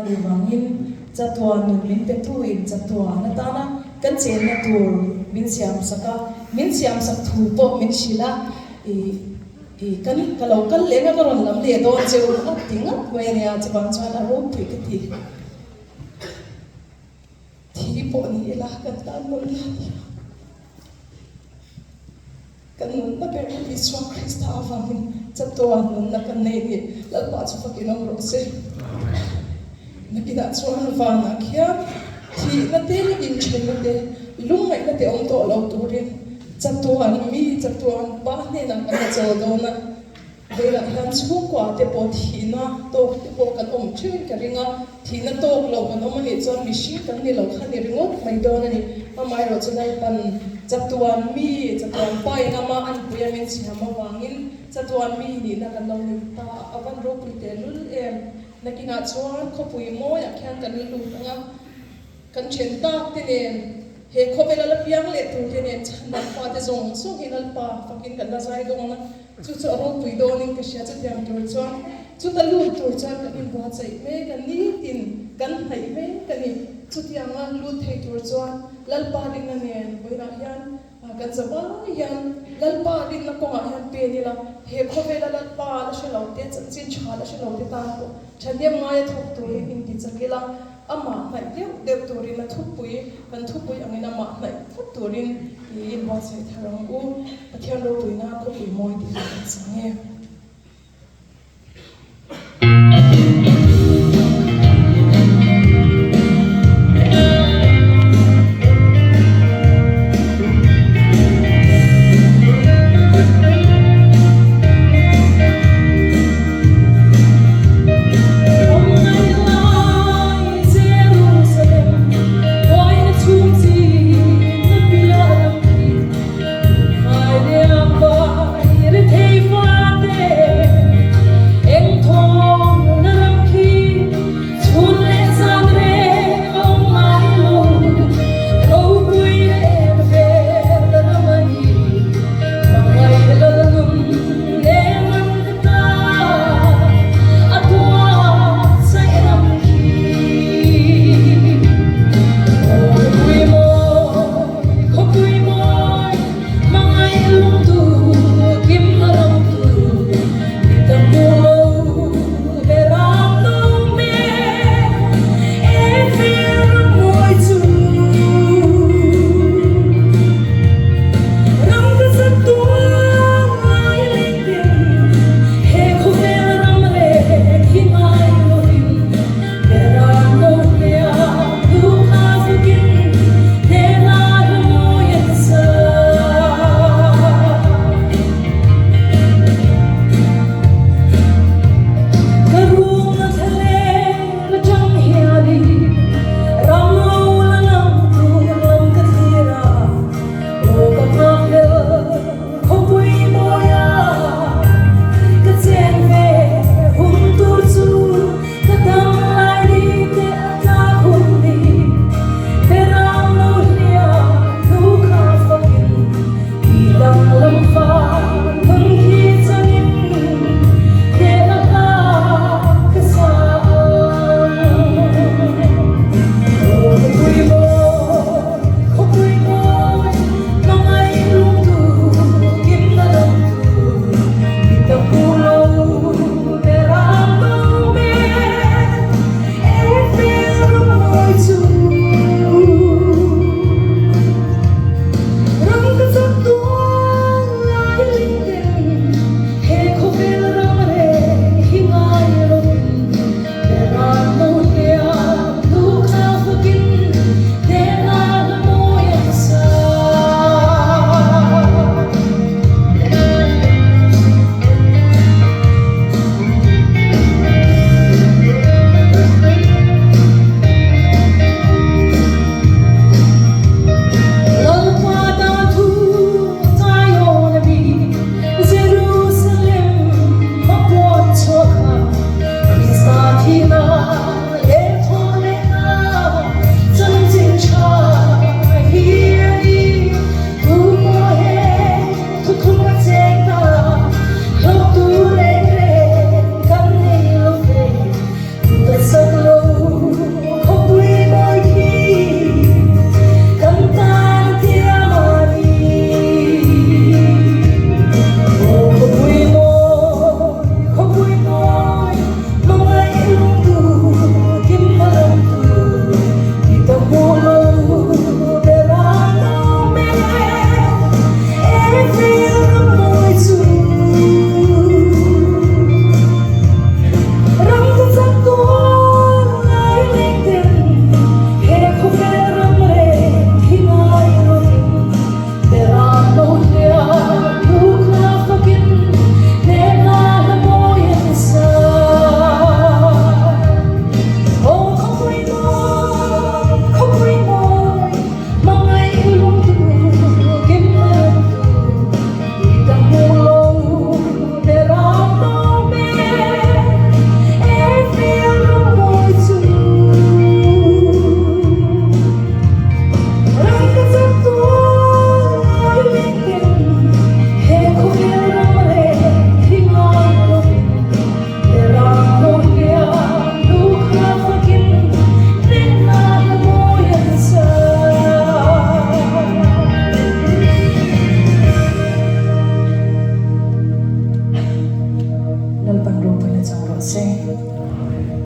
nih vangin chatuan nun min petu in chatuan atana kan chenna tur min siam sak a, min siam sak thu pawh min hrilh a, ih ih kan ka lo kal leh nga ka rawn lam leh dawn che u a ti ngat mai a nia, chuvang chuan a ropui ka ti. Thi pawh ni ila kan tan nunna a ni a. Kan nunna ber hi Isua Krista avangin chatuan nunna kan nei ni. Lalpa chu fakin awm rawh se. Nakinah chuan vanah khian thihna te, inthenna te, lungngaihna te awm tawh lo turin chatuan mi, chatuan pa hnenah kan la chawl dawn a. Veilah hian chhungkua te pawh thihna tawk te pawh kan awm theuhin ka ring a, thihna tawk lo kan awm a nih chuan mihring kan ni lo kha ni ringawt mai dawn a ni. Amaherawh chu Lalpan chatuan mi, chatuan pa in ama anpui a min chhiam avangin chatuan mi nihna kan lo nei ta a, a van ropui tehlul em. Nakinah chuan khawpui mawiah khian kan la lut ang a. Kan then tak te nen, he khawvela la piang leh tur te nen chhan fate zawng zawng hi Lalpa fakin kan la zai dawn a, chu chu a ropui dawnin ka hria. Chutiang tur chuan, chuta lut tur chuan kan inbuatsaih mek a, nitin kan hnaih mek a ni. Chutianga lut thei tur chuan Lalpa rinna nen vawiinah hian Kan zavai hian Lalpa rinna kawngah hian pen ila, he khawvela Lalpa la hre lo te, chanchin tha la hre lo te tan pawh thahnem ngaia thawk turin inti chak ila, amah hnaih deuh deuh turin a thupui, kan thupui angin amah hnaih tlat turin i inbuatsaih thar ang u. Pathian ropuina khawpui mawi tih hi kan chang e.